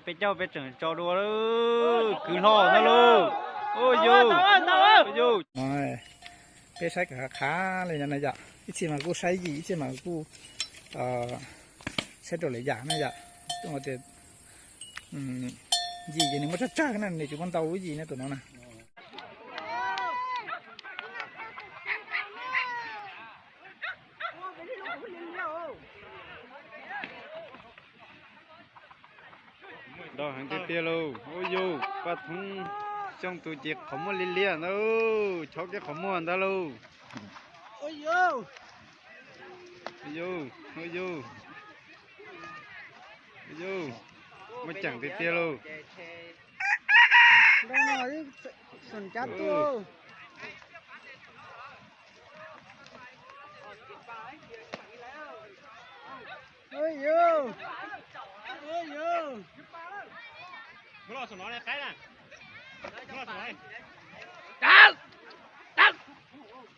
Peb caug peb tseem tso dua lawm, kwv hlo ntag lauj. Ua yus, ua yus. Peb saib kom qab qab li no na yom, ib txhia mas kuj saib yim, ib txhia mas kuj saib raws lawv yam na yom. Tias yim ces nws muaj tsawg tsawg na, nws tsis muaj ntau lub yim na tus no na. Nrau heev tiag tiag lauj. Ua yus, Paj Thoob Xyooj tus ces qhov muag liab liab ntag, chob kiag qhov muag ntag lauj. Ua yus, ua yus, ua yus, muaj ceem tiag tiag lauj.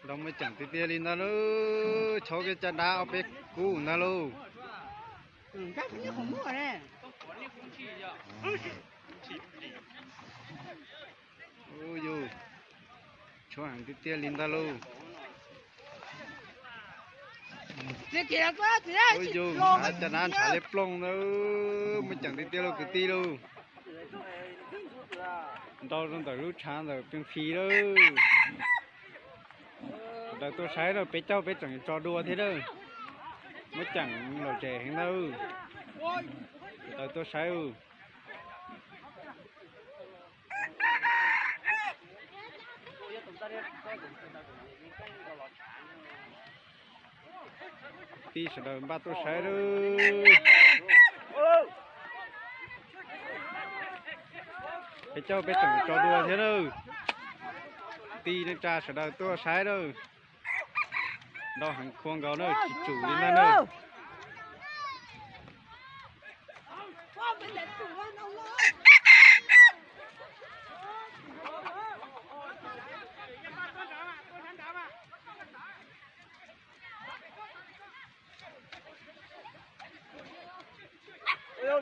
Nrau muaj ceem tiag tiag li ntag lauj, chob kiag caj dab ob peb kub ntag lauj. Ua yus, chob heev tiag tiag li ntag lauj. Ua yus, caj dab ntshav liab ploog ntag, muaj ceem tiag tiag lauj kwv tij lauj. Nrau rau ntawm lub tshav ntawm pee phis lawm. Sawv daws tuaj saib na, peb caug peb tseem tso dua thiab na. Muab ceem lom zem heev na. Sawv daws tuaj saib. Tij sawv daws npaj tuaj saib lawm. Peb caug peb tseem tso dua thiab lawm. Tij neej tsa sawv daws tuaj saib lawm. Nrau heev khuam nkaus na, tsis tsum li ntag na.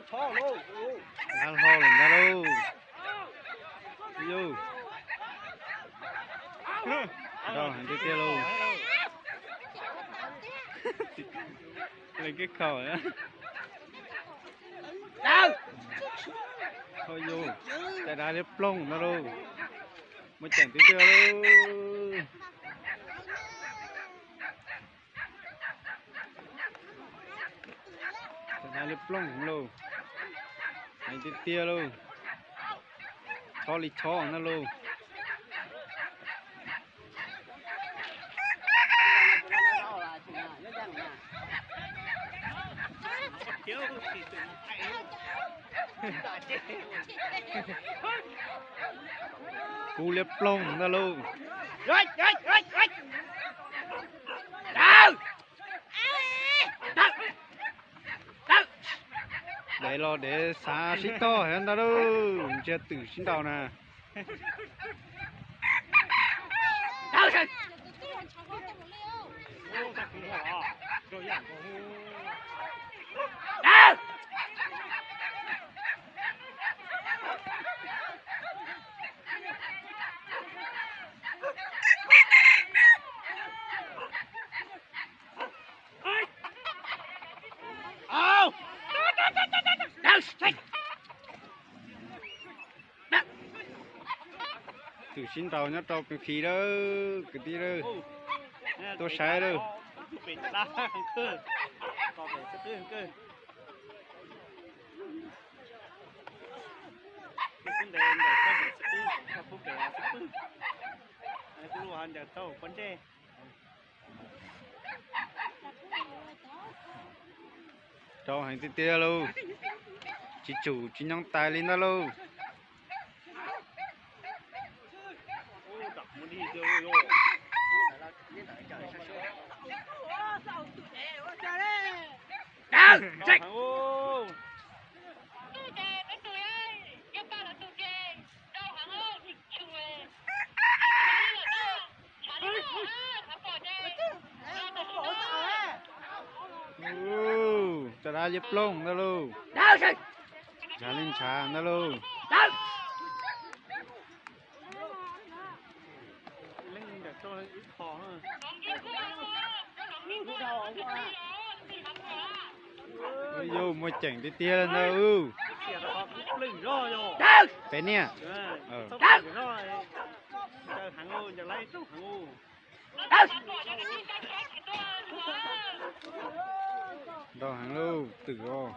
Nqa hlo lawm ntag lauj. Yus, nrau heev tiag tiag lauj. Leej kib khaum. Yus, caj dab liab ploog ntag lauj. Muaj ceem tiag tiag lauj. Caj dab liab ploog lauj. Heev tiag tiag lauj. Chob li chob na lauj. Kub liab ploog ntag lauj. Dev los dev xav sib tog heev ntag lauj, ntsia twm sib nraus na. Twm sib nraus nyob rau pem phis lawm kwv tij lawm. Tuaj saib lawm. Rau heev tiag tiag lauj. Tsis tsum tsis nyob tais li ntag lauj. Caj dab liab ploog ntag lauj. Ntshav li ntshav ntag lauj. Yus muaj ceem tiag tiag ntag. Peb niam. Nrau heev lauj, twm os. Tsis nrog.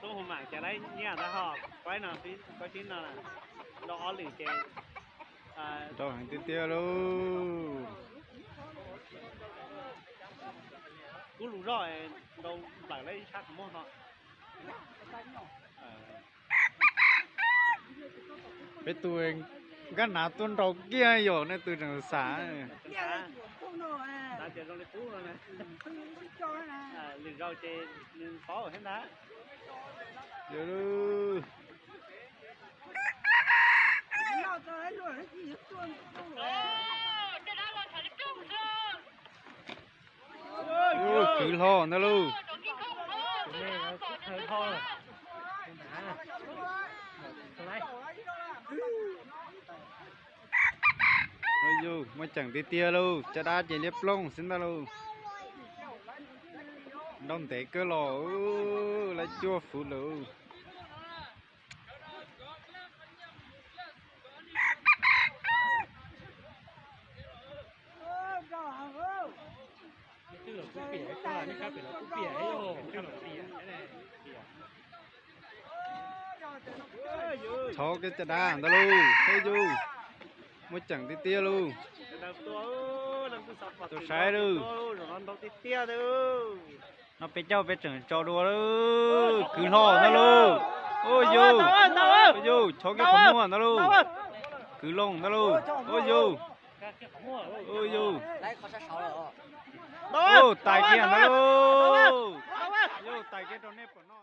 Tub hu mam ces lawv nyiaj ntawd ho, kuv no, kuv tib no, nrau ob lwm ces nrau heev tiag tiag lauj. Kub lus zoj nrau nplawm lawv ib sab qhov muag ho. Peb tus nkaj nav tuaj nrau kiag yom, nej tus tseem xav. Lwm zaus ces nws paub thiab ntag. Ua, kwv hlo ntag lauj. Yus muaj ceem tiag tiag lauj, caj dab ces liab ploog xwb ntag lauj. Nrau ntev kawg los, lawv cuaj fuv lawm. Thov kiag caj dab ntag lauj, thov yus, muaj ceem tiag tiag lauj. Tus saib lauj. No peb caug peb tseem tso dua lauj, kwv hlo ntag lauj. Ua yus, ua yus, thov kiag qhov muag ntag lauj. Kwv loo ntag lauj, ua yus, ua yus, ua tais kiag ntag lauj. Yus tais kiag rau nej pom no.